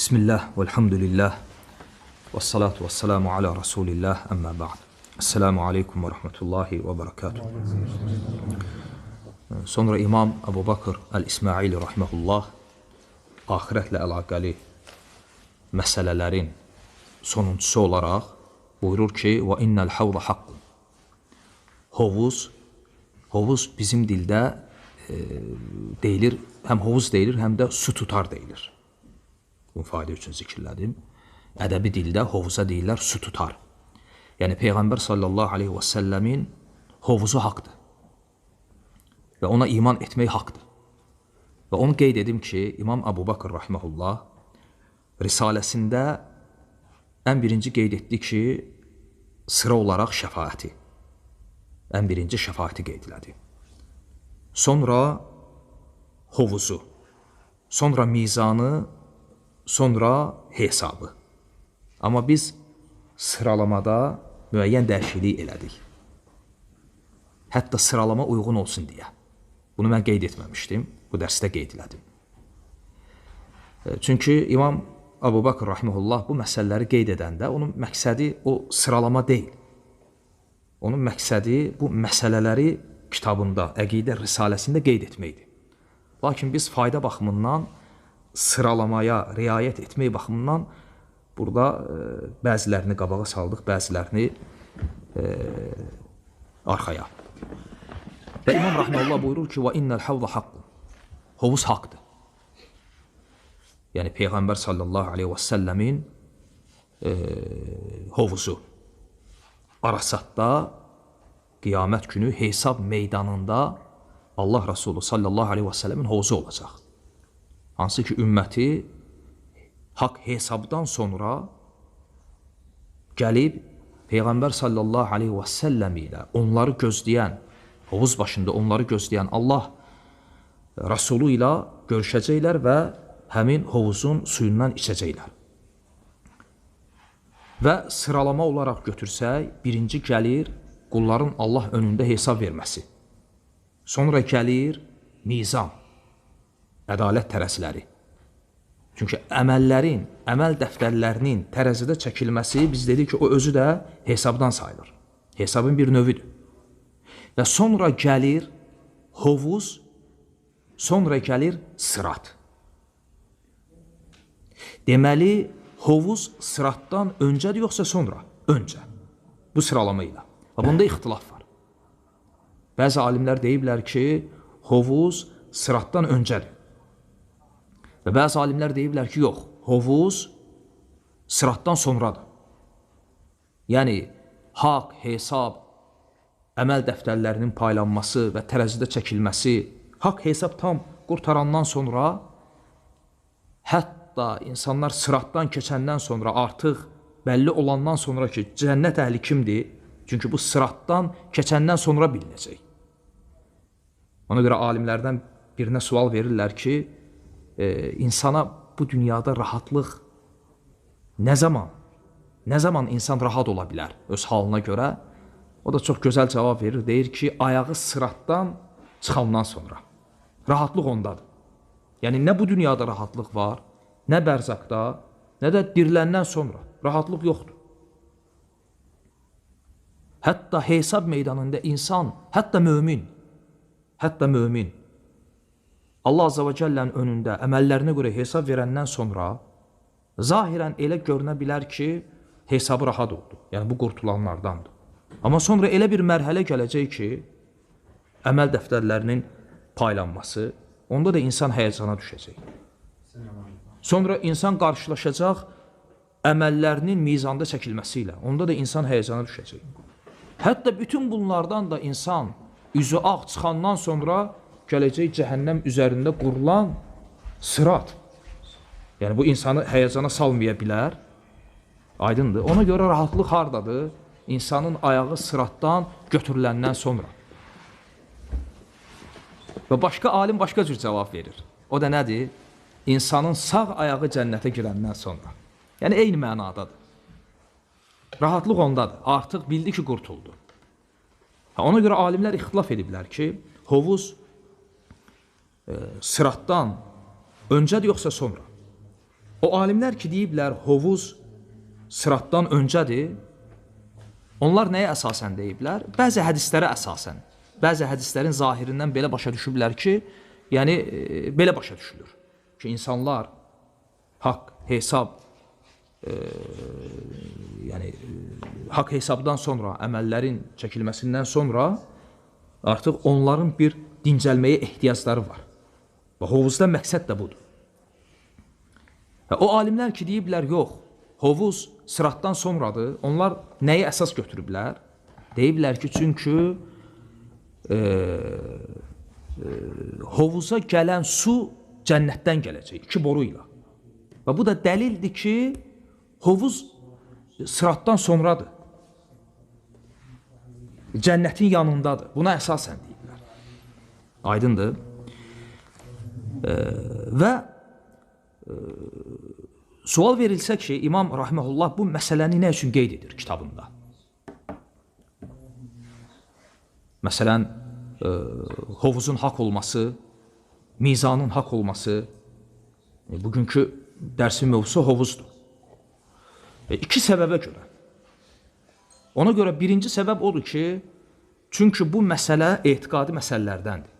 Bismillah, velhamdülillah, və salatu və selamu ala Rasulillah, əmmə ba'd. Esselamu aleykum və rəhmətullahi və bərəkatuhu. Sonra İmam Əbu Bakr Əl-İsmaili rəhməhullah axirətlə əlaqəli məsələlərin sonuncusu olaraq buyurur ki, və innəl havda haqqun. Hovuz, hovuz bizim dildə deyilir, həm hovuz deyilir, həm də su tutar deyilir. Bunu fayda üçün zikirlədim. Ədəbi dildə hovuza deyirlər su tutar. Yəni Peyğəmbər sallallahu aleyhi və səlləmin hovuzu haqdır. Və ona iman etmək haqdır. Və onu qeyd edim ki, İmam Əbu Bakr rahimehullah risaləsində ən birinci qeyd etdi ki, sıra olaraq şəfaəti. Ən birinci şəfaəti qeyd elədi. Sonra hovuzu, sonra mizanı, sonra hesabı. Amma biz sıralamada müəyyən dəyişiklik elədik. Hətta sıralama uyğun olsun deyə. Bunu mən qeyd etməmişdim, bu dərsdə qeyd elədim. Çünki İmam Əbu Bakr rahimehullah bu məsələləri qeyd edəndə onun məqsədi o sıralama deyil. Onun məqsədi bu məsələləri kitabında, Əqidə risaləsində qeyd etməkdir. Lakin biz fayda baxımından sıralamaya riayət etmək baxımından burada bəzilərini qabağa saldıq, bəzilərini arxaya. Və İmam rahimehullah buyurur ki, və innəl havda haqqun. Hovuz haqdır. Yəni Peyğəmbər sallallahu aleyhi və səlləmin hovuzu. Arasatda qiyamət günü hesab meydanında Allah Rasulü sallallahu aleyhi və səlləmin hovuzu olacaq. Hansı ki, ümməti haqq hesabdan sonra gəlib Peyğəmbər sallallahu aleyhi və səlləm ilə onları gözləyən, hovuz başında onları gözləyən Allah Rasulü ilə görüşəcəklər və həmin hovuzun suyundan içəcəklər. Və sıralama olaraq götürsək, birinci gəlir qulların Allah önündə hesab verməsi. Sonra gəlir mizan, ədalət tərəziləri. Çünki əməllərin, əməl dəftərlərinin tərəzidə çəkilməsi, biz dedik ki, o özü də hesabdan sayılır. Hesabın bir növüdür. Və sonra gəlir hovuz, sonra gəlir sırat. Deməli, hovuz sıratdan öncədir yoxsa sonra? Öncə. Bu sıralama ilə. Və bunda ixtilaf var. Bəzi alimlər deyiblər ki, hovuz sıratdan öncədir. Və bəzi alimlər deyiblər ki, yox, hovuz sıratdan sonradır. Yəni, haqq, hesab, əməl dəftərlərinin paylanması və tərəzidə çəkilməsi, haqq, hesab tam qurtarandan sonra, hətta insanlar sıratdan keçəndən sonra, artıq bəlli olandan sonra ki, cənnət əhli kimdir? Çünki bu sıratdan keçəndən sonra bilinəcək. Ona görə alimlərdən birinə sual verirlər ki, insana bu dünyada rahatlıq nə zaman insan rahat ola bilər öz halına görə? O da çox gözəl cavab verir, deyir ki, ayağı sıratdan çıxandan sonra. Rahatlıq ondadır. Yəni, nə bu dünyada rahatlıq var, nə bərzaqda, nə də diriləndən sonra rahatlıq yoxdur. Hətta hesab meydanında insan, hətta mömin, Allah Azza və Cəllənin önündə əməllərinə görə hesab verəndən sonra zahirən elə görünə bilər ki, hesabı rahat oldu. Yəni, bu qurtulanlardandır. Amma sonra elə bir mərhələ gələcək ki, əməl dəftərlərinin paylanması, onda da insan həyəcana düşəcək. Sonra insan qarşılaşacaq əməllərinin mizanda çəkilməsi ilə, onda da insan həyəcana düşəcək. Hətta bütün bunlardan da insan üzü ağ çıxandan sonra gələcək cəhənnəm üzərində qurulan sırat. Yəni, bu insanı həyəcana salmaya bilər. Aydındır. Ona görə rahatlıq hardadır? İnsanın ayağı sıratdan götürüləndən sonra. Və başqa alim başqa cür cavab verir. O da nədir? İnsanın sağ ayağı cənnətə girəndən sonra. Yəni, eyni mənadadır. Rahatlıq ondadır. Artıq bildi ki, qurtuldu. Ona görə alimlər ixtilaf ediblər ki, hovuz sıratdan öncədir yoxsa sonra? O alimlər ki, deyiblər, hovuz sıratdan öncədir, onlar nəyə əsasən deyiblər? Bəzi hədislərə əsasən. Bəzi hədislərin zahirindən belə başa düşüblər ki, yəni belə başa düşülür ki, insanlar haqq, hesab, yəni haqq hesabdan sonra, əməllərin çəkilməsindən sonra artıq onların bir dincəlməyə ehtiyacları var. Və hovuzda məqsəd də budur. Və o alimlər ki, deyiblər, yox, hovuz sıratdan sonradır, onlar nəyi əsas götürüblər? Deyiblər ki, çünki hovuza gələn su cənnətdən gələcək, iki boru ilə. Və bu da dəlildir ki, hovuz sıratdan sonradır. Cənnətin yanındadır. Buna əsasən deyiblər. Aydındır. Və sual verilsə ki, İmam Rahiməhullah bu məsələni nə üçün qeyd edir kitabında? Məsələn, hovuzun haqq olması, mizanın haqq olması, bugünkü dərsin mövzusu hovuzdur. İki səbəbə görə. Ona görə birinci səbəb odur ki, çünki bu məsələ etiqadi məsələlərdəndir.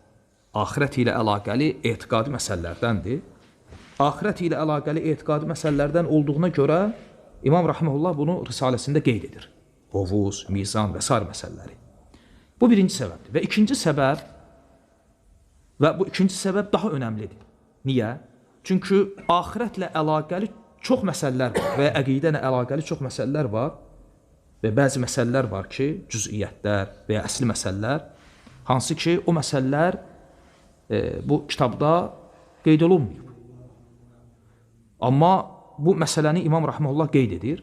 Axirət ilə əlaqəli etiqadi məsələlərdəndir. Axirət ilə əlaqəli etiqadi məsələlərdən olduğuna görə İmam Rahiməhullah bunu risaləsində qeyd edir. Hovuz, mizan və sair məsələləri. Bu birinci səbəbdir. Və ikinci səbəb, və bu ikinci səbəb daha önəmlidir. Niyə? Çünki axirətlə əlaqəli çox məsələlər var və ya əqidə ilə əlaqəli çox məsələlər var və bəzi məsələlər var ki, cüz'iyyətlər və ya əsli məsələlər, hansı ki, o məsələlər bu kitabda qeyd olunmayıb. Amma bu məsələni İmam Rahiməhullah qeyd edir.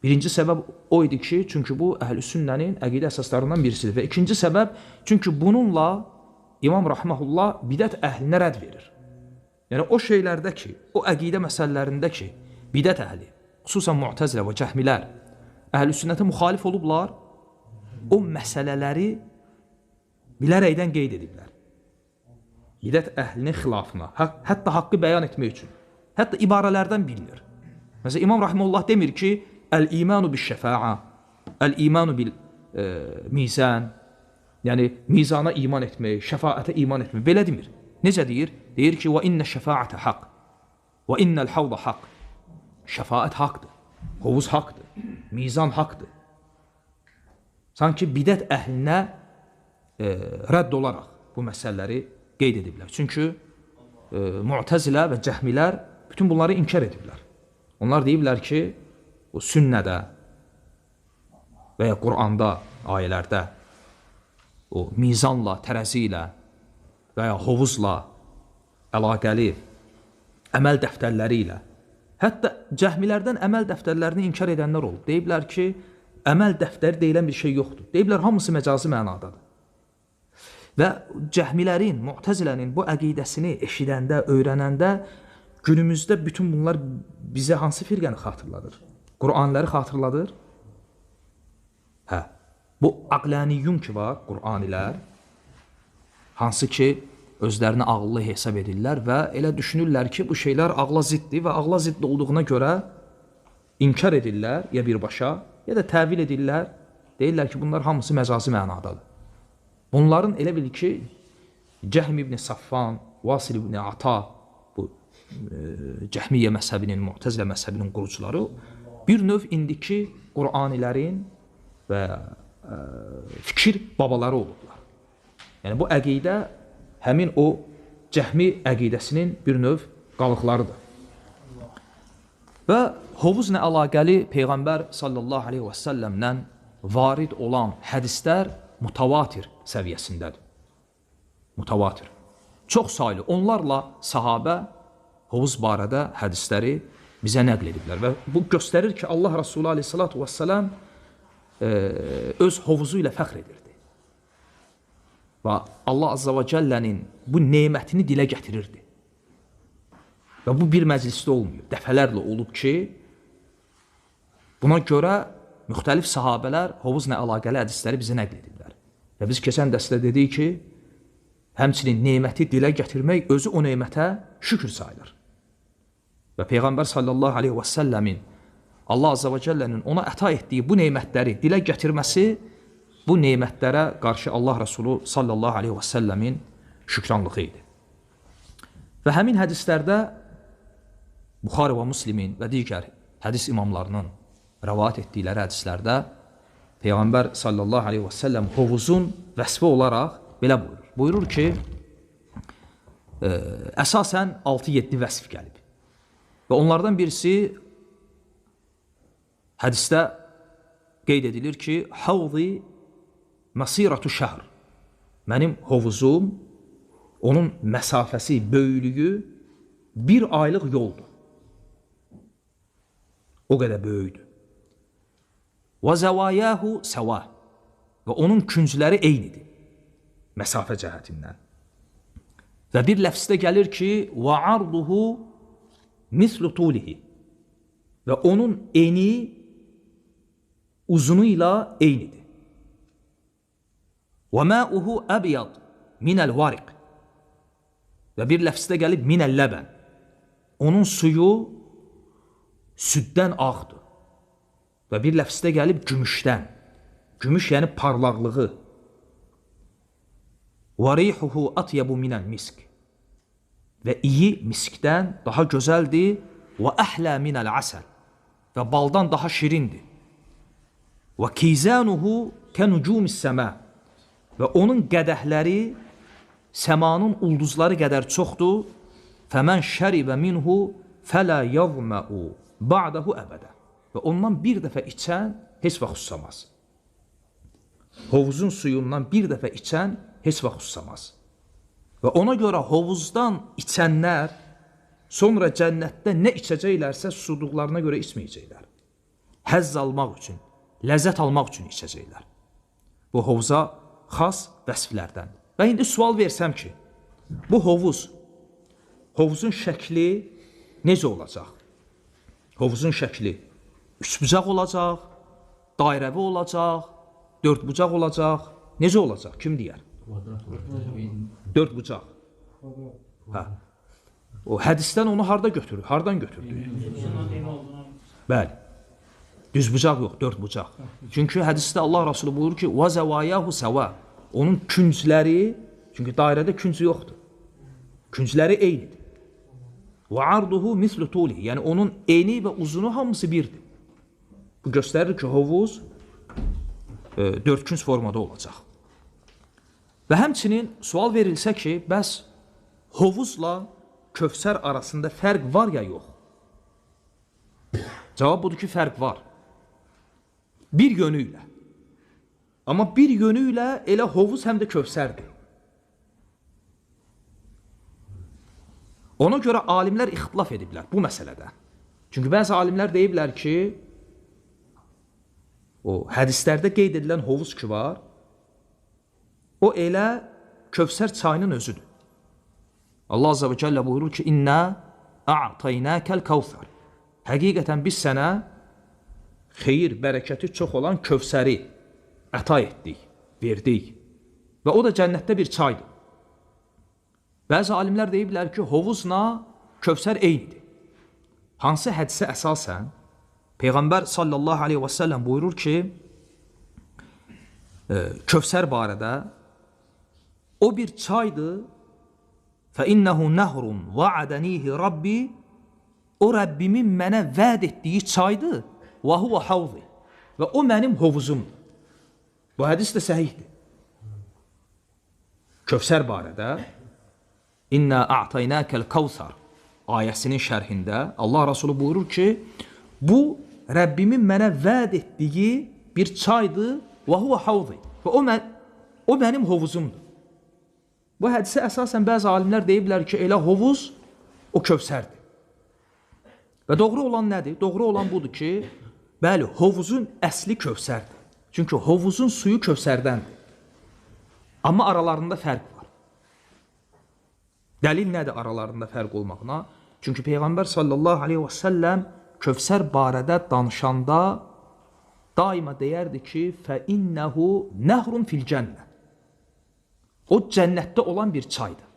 Birinci səbəb o idi ki, çünki bu əhl-i sünnənin əqidə əsaslarından birisidir. Və ikinci səbəb, çünki bununla İmam Rahiməhullah bidət əhlinə rədd verir. Yəni o şeylərdə ki, o əqidə məsələlərində ki, bidət əhli, xüsusən mu'təzilə və cəhmilər əhl-i sünnətə müxalif olublar, o məsələləri bilərəkdən qeyd ediblər. Bidət əhlinin xilafına, hətta haqqı bəyan etmək üçün, hətta ibarələrdən bilinir. Məsələn, İmam Rahiməhullah demir ki, əl-imanu bil-şəfa'a, əl-imanu bil-mizan, yəni mizana iman etmək, şəfaətə iman etmək, belə demir. Necə deyir? Deyir ki, və innə şəfaətə haqq, və innəl havda haqq. Şəfaət haqdır, hovuz haqdır, mizan haqdır. Sanki bidət əhlinə rədd olaraq bu məsələləri qeyd ediblər. Çünki mu'təzilə və cəhmilər bütün bunları inkar ediblər. Onlar deyiblər ki, o sünnədə və ya Quranda, ayələrdə o mizanla, tərəzi ilə və ya hovuzla əlaqəli əməl dəftərləri ilə, hətta cəhmilərdən əməl dəftərlərini inkar edənlər olub. Deyiblər ki, əməl dəftəri deyilən bir şey yoxdur. Deyiblər, hamısı məcazi mənadadır. Və cəhmilərin, mu'təzilənin bu əqidəsini eşidəndə, öyrənəndə günümüzdə bütün bunlar bizə hansı firqəni xatırladır? Qur'anları xatırladır? Hə, bu aqlaniyyun ki var, Qur'anilər, hansı ki, özlərini ağıllı hesab edirlər və elə düşünürlər ki, bu şeylər ağla ziddir və ağla zidd olduğuna görə inkar edirlər ya birbaşa, ya da təvil edirlər. Deyirlər ki, bunlar hamısı məcazi mənadadır. Bunların elə bil ki, Cəhm ibn Saffan, Vasil ibn Ata, bu Cəhmiyyə məzhəbinin, Mu'təzilə məzhəbinin qurucuları bir növ indiki Qur'anilərin və fikir babaları olublar. Yəni bu əqidə həmin o cəhmi əqidəsinin bir növ qalıqlarıdır. Və hovuzla əlaqəli Peyğəmbər sallallahu aleyhi və səlləmdən varid olan hədislər mutavatir səviyyəsindədir. Mutavatir. Çox saylı. Onlarla sahabə hovuz barədə hədisləri bizə nəql ediblər. Və bu göstərir ki, Allah Resulü aleyhissalatu vesselam öz hovuzu ilə fəxr edirdi. Və Allah Azza və Cəllənin bu nemətini dilə gətirirdi. Və bu bir məclisdə olmuyor. Dəfələrlə olub ki, buna görə müxtəlif sahabələr hovuzla əlaqəli hədisləri bizə nəql ediblər. Və biz keçən dərsdə dedik ki, həmçinin neməti dilə gətirmək özü o nemətə şükür sayılır. Və Peyğəmbər sallallahu aleyhi və səlləmin Allah azza və cəllənin ona əta etdiyi bu nemətləri dilə gətirməsi bu nemətlərə qarşı Allah Rəsulu sallallahu aleyhi və səlləmin şükranlığı idi. Və həmin hədislərdə Buxari və Müslimin və digər hədis imamlarının rəvayət etdikləri hədislərdə Peyğəmbər sallallahu aleyhi və səlləm hovuzun vəsfi olaraq belə buyurur. Buyurur ki, əsasən 6-7 vəsf gəlib. Və onlardan birisi hədisdə qeyd edilir ki, havzi məsiratu şəhr. Mənim hovuzum, onun məsafəsi, böyüklüyü bir aylıq yoldur. O qədər böyükdür. Və zəvayahu səva. Və onun küncləri eynidir, məsafə cəhətindən. Və bir ləfsdə gəlir ki, və arduhu mislu tulihi. Və onun eni uzunu ilə eynidir. Və ma'uhu əbyad minəl variq. Və bir ləfsdə gəlib minəl ləbən. Onun suyu süddən ağdır. Və bir ləfsdə gəlib gümüşdən. Gümüş yəni parlaqlığı. Və rihuhu atyabu minəl misk. Və iyi miskdən daha gözəldir. Və əhlə minəl əsəl. Və baldan daha şirindir. Və kizanuhu kənucumis səmə. Və onun qədəhləri səmanın ulduzları qədər çoxdur. Fəmən şəribə minhu fələ yəzməu ba'dahu əbədə. Və ondan bir dəfə içən heç vaxt susamaz. Hovuzun suyundan bir dəfə içən heç vaxt susamaz. Və ona görə hovuzdan içənlər sonra cənnətdə nə içəcəklərsə susadıqlarına görə içməyəcəklər. Həzz almaq üçün, ləzzət almaq üçün içəcəklər. Bu hovuza xas vəsflərdəndir. Və indi sual versəm ki, bu hovuz, hovuzun şəkli necə olacaq? Hovuzun şəkli üçbucaq olacaq, dairəvi olacaq, dördbucaq olacaq. Necə olacaq? Kim deyər? Dördbucaq. Hə. O hədisdən onu harda götürür? Hardan götürdü? Bəli. Düzbucaq yox, dördbucaq. Çünki hədisdə Allah Rasulü buyurur ki, və zəvayahu səva. Onun küncləri, çünki dairədə küncü yoxdur. Küncləri eynidir. Və arduhu mislu tulihi. Yəni onun eni və uzunu hamısı birdir. Bu göstərir ki, hovuz dördkünc formada olacaq. Və həmçinin sual verilsə ki, bəs hovuzla Kövsər arasında fərq var ya yox? Cavab budur ki, fərq var. Bir yönü ilə. Amma bir yönü ilə elə hovuz həm də Kövsərdir. Ona görə alimlər ixtilaf ediblər bu məsələdə. Çünki bəzi alimlər deyiblər ki, o hədislərdə qeyd edilən hovuz ki var, o elə Kövsər çayının özüdür. Allah Azza və Cəllə buyurur ki, İnna a'taynakəl kəvsər. Həqiqətən biz sənə xeyir, bərəkəti çox olan Kövsəri əta etdik, verdik. Və o da cənnətdə bir çaydır. Bəzi alimlər deyiblər ki, hovuzla Kövsər eynidir. Hansı hədisə əsasən Peyğəmbər sallallahu aleyhi və səlləm buyurur ki, Kövsər barədə o bir çaydır. Fəinnəhu nəhrun va'adənihi Rabbi. O Rəbbimin mənə vəd etdiyi çaydır. Və huvə havzi. Və o mənim hovuzumdur. Bu hədis də səhihdir. Kövsər barədə İnna a'taynakəl kəvsər ayəsinin şərhində Allah Rasulü buyurur ki, bu Rəbbimin mənə vəd etdiyi bir çaydır. Və huvə havzi. Və o mənim hovuzumdur. Bu hədisə əsasən bəzi alimlər deyiblər ki, elə hovuz o Kövsərdir. Və doğru olan nədir? Doğru olan budur ki, bəli, hovuzun əsli Kövsərdir. Çünki hovuzun suyu Kövsərdəndir. Amma aralarında fərq var. Dəlil nədir aralarında fərq olmağına? Çünki Peyğəmbər sallallahu aleyhi və səlləm Kövsər barədə danışanda daima deyərdi ki, fəinnəhu nəhrun fil cənnə. O cənnətdə olan bir çaydır.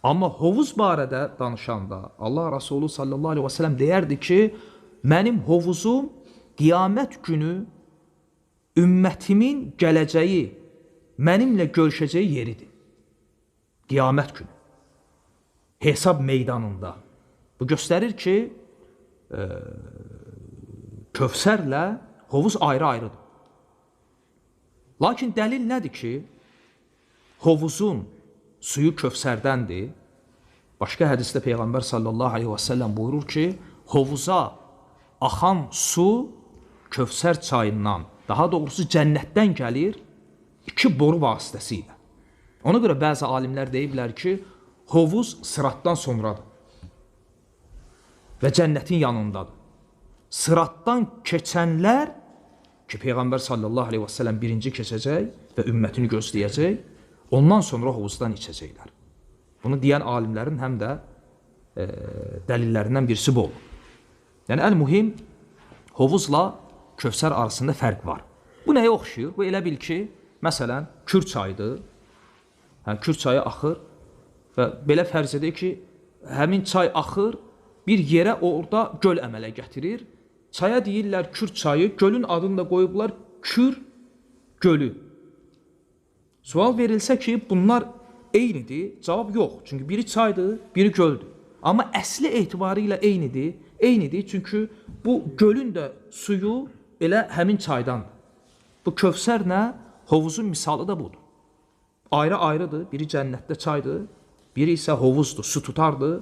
Amma hovuz barədə danışanda Allah Rasulü sallallahu aleyhi və səlləm deyərdi ki, mənim hovuzum qiyamət günü ümmətimin gələcəyi, mənimlə görüşəcəyi yeridir. Qiyamət günü. Hesab meydanında. Bu göstərir ki, Kövsərlə hovuz ayrı-ayrıdır. Lakin dəlil nədir ki, hovuzun suyu Kövsərdəndir. Başqa hədisdə Peyğəmbər sallallahu aleyhi və səlləm buyurur ki, hovuza axan su Kövsər çayından, daha doğrusu cənnətdən gəlir iki boru vasitəsilə. Ona görə bəzi alimlər deyiblər ki, hovuz sıratdan sonradır və cənnətin yanındadır. Sıratdan keçənlər ki, Peyğəmbər sallallahu aleyhi və səlləm birinci keçəcək və ümmətini gözləyəcək, ondan sonra hovuzdan içəcəklər. Bunu deyən alimlərin həm də dəlillərindən birisi bu olur. Yəni, əl-mühim, hovuzla Kövsər arasında fərq var. Bu nəyə oxşayır? Bu elə bil ki, məsələn, Kür çayıdır. Yəni, Kür çayı axır və belə fərz edək ki, həmin çay axır, bir yerə orada göl əmələ gətirir. Çaya deyirlər Kür çayı, gölün adını da qoyublar Kür gölü. Sual verilsə ki, bunlar eynidir, cavab yox. Çünki biri çaydır, biri göldür. Amma əsli etibarı ilə eynidir. Eynidir, çünki bu gölün də suyu elə həmin çaydandır. Bu Kövsərlə hovuzun misalı da budur. Ayrı-ayrıdır, biri cənnətdə çaydır, biri isə hovuzdur, su tutardır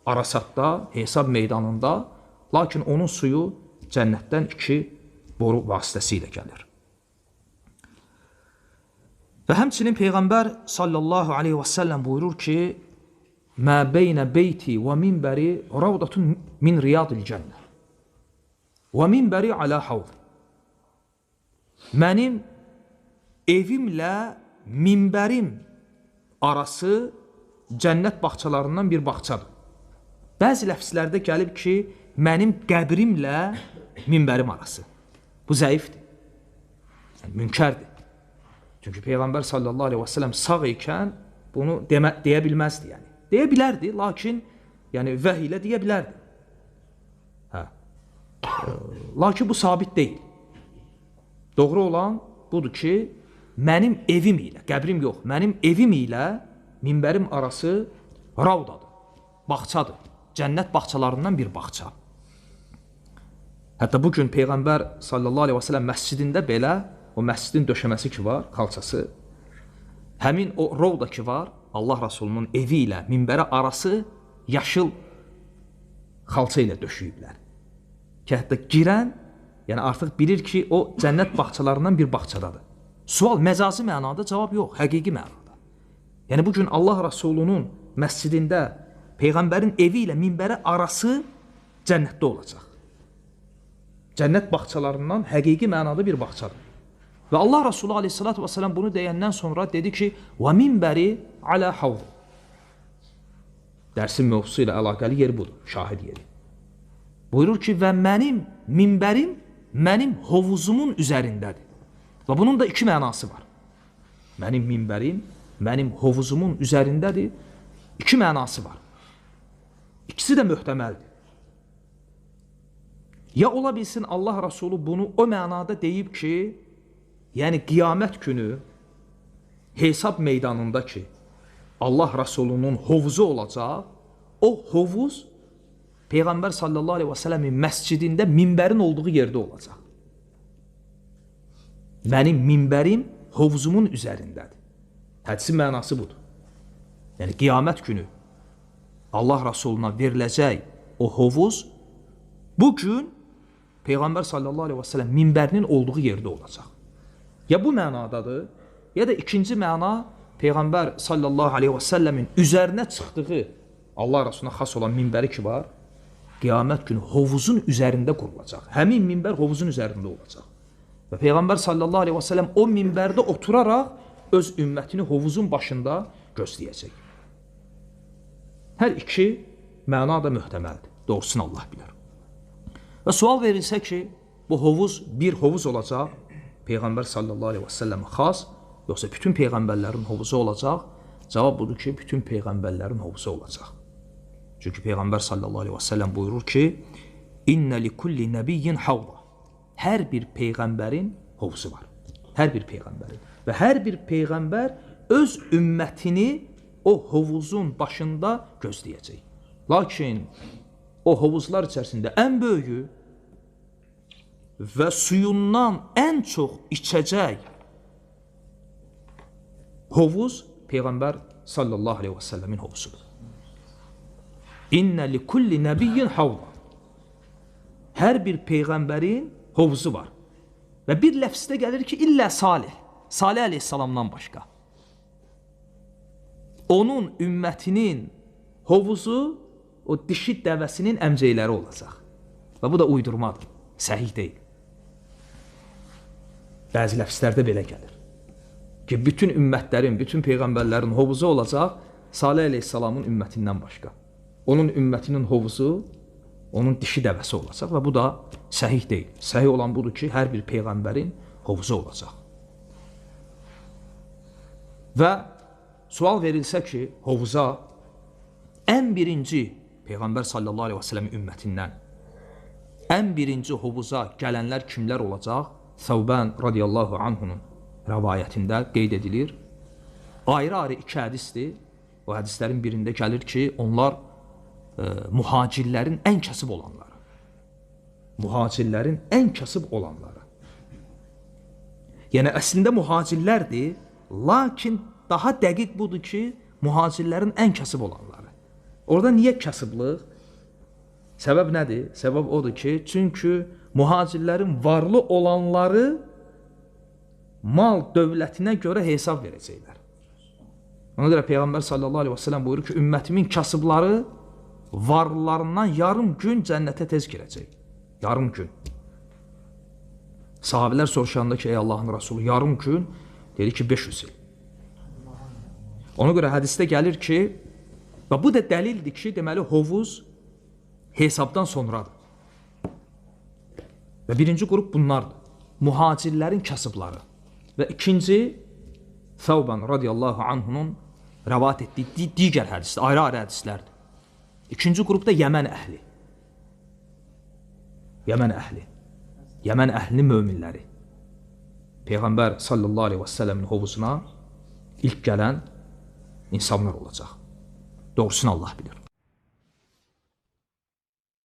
Arasatda, hesab meydanında. Lakin onun suyu cənnətdən iki boru vasitəsilə gəlir. Və həmçinin Peyğəmbər sallallahu aleyhi və səlləm buyurur ki, Mə beynə beyti və minbəri ravdatun min riyadil cənnə və minbəri alə havd. Mənim evimlə minbərim arası cənnət bağçalarından bir bağçadır. Bəzi ləfslərdə gəlib ki, mənim qəbrimlə minbərim arası. Bu zəifdir, yəni, münkərdir. Çünki Peyğəmbər sallallahu aleyhi və səlləm sağ ikən bunu deyə bilməzdi. Yəni. Deyə bilərdi, lakin yəni, vəhy ilə deyə bilərdi. Hə. Lakin bu sabit deyil. Doğru olan budur ki, mənim evim ilə, qəbrim yox, mənim evim ilə minbərim arası ravdadır, bağçadır. Cənnət bağçalarından bir bağça. Hətta bugün Peyğəmbər sallallahu aleyhi və səlləm məscidində belə, o məscidin döşəməsi ki var, xalçası, həmin o rovda ki var, Allah Rasulunun evi ilə minbərə arası yaşıl xalça ilə döşüyüblər. Ki, hətta girən, yəni artıq bilir ki, o cənnət bağçalarından bir bağçadadır. Sual məcazi mənada, cavab yox, həqiqi mənada. Yəni bugün Allah Rasulunun məscidində Peyğəmbərin evi ilə minbərə arası cənnətdə olacaq. Cənnət bağçalarından həqiqi mənada bir bağçadır. Və Allah Resulü aleyhissalatu vesselam bunu deyəndən sonra dedi ki, və minbəri alə havd. Dərsin mövzusu ilə əlaqəli yer budur, şahid yeri. Buyurur ki, və mənim minbərim mənim hovuzumun üzərindədir. Və bunun da iki mənası var. Mənim minbərim mənim hovuzumun üzərindədir. İki mənası var. İkisi də möhtəməldir. Ya ola bilsin Allah Resulü bunu o mənada deyib ki, yəni qiyamət günü hesab meydanında ki, Allah Resulünün hovuzu olacaq, o hovuz Peyğəmbər sallallahu aleyhi və səlləmin məscidində minbərin olduğu yerdə olacaq. Mənim minbərim hovuzumun üzərindədir. Hədisin mənası budur. Yəni qiyamət günü Allah Resuluna veriləcək o hovuz bu gün Peyğəmbər sallallahu aleyhi və səlləm minbərinin olduğu yerdə olacaq. Ya bu mənadadır, ya da ikinci məna Peyğəmbər sallallahu aleyhi və səlləmin üzərinə çıxdığı Allah Resuluna xas olan minbəri ki var, qiyamət günü hovuzun üzərində qurulacaq. Həmin minbər hovuzun üzərində olacaq. Və Peyğəmbər sallallahu aleyhi və səlləm o minbərdə oturaraq öz ümmətini hovuzun başında gözləyəcək. Hər iki məna da möhtəməldir. Doğrusunu Allah bilər. Və sual verilsə ki, bu hovuz bir hovuz olacaq, Peyğəmbər sallallahu aleyhi və səlləmə xas, yoxsa bütün peyğəmbərlərin hovuzu olacaq? Cavab budur ki, bütün peyğəmbərlərin hovuzu olacaq. Çünki Peyğəmbər sallallahu aleyhi və səlləm buyurur ki, İnnə li kulli nəbiyyin havda. Hər bir peyğəmbərin hovuzu var. Hər bir peyğəmbərin. Və hər bir peyğəmbər öz ümmətini o hovuzun başında gözləyəcək. Lakin o hovuzlar içərisində ən böyüyü və suyundan ən çox içəcək hovuz Peyğəmbər sallallahu aleyhi və səlləmin hovuzudur. İnnə li kulli nəbiyyin havda. Hər bir peyğəmbərin hovuzu var. Və bir ləfsdə gəlir ki, illə Salih, Salih əleyhissalamdan başqa. Onun ümmətinin hovuzu o dişi dəvəsinin əmcəkləri olacaq. Və bu da uydurmadır, səhih deyil. Bəzi ləfslərdə belə gəlir ki, bütün ümmətlərin, bütün peyğəmbərlərin hovuzu olacaq Salih əleyhissalamın ümmətindən başqa. Onun ümmətinin hovuzu onun dişi dəvəsi olacaq və bu da səhih deyil. Səhih olan budur ki, hər bir peyğəmbərin hovuzu olacaq. Və sual verilsə ki, hovuza ən birinci Peyğəmbər sallallahu aleyhi və səlləmin ümmətindən ən birinci hovuza gələnlər kimlər olacaq? Səvbən radiyallahu anhunun rəvayətində qeyd edilir. Ayrı-ayrı iki hədisdir. O hədislərin birində gəlir ki, onlar muhacirlərin ən kasıb olanları. Muhacirlərin ən kasıb olanları. Yəni, əslində muhacirlərdir, lakin daha dəqiq budur ki, muhacirlərin ən kasıb olanları. Orada niyə kasıblıq? Səbəb nədir? Səbəb odur ki, çünki muhacirlərin varlı olanları mal dövlətinə görə hesab verəcəklər. Ona görə Peyğəmbər sallallahu aleyhi və səlləm buyurur ki, ümmətimin kasıbları varlılarından yarım gün cənnətə tez girəcək. Yarım gün. Sahabələr soruşanda ki, ey Allahın Rasulü, yarım gün, dedi ki, 500 il. Ona görə hədisdə gəlir ki, və bu da dəlildir ki, deməli, hovuz hesabdan sonradır. Və birinci qrup bunlardır. Muhacirlərin kasıbları. Və ikinci, Thawban radiyallahu anhunun rəvat etdiyi digər hədislər, ayrı-ayrı hədislərdir. İkinci qrupda Yəmən əhli. Yəmən əhli. Yəmən əhlinin möminləri. Peyğəmbər sallallahu aleyhi və səlləmin hovuzuna ilk gələn insanlar olacaq. Doğrusunu Allah bilir.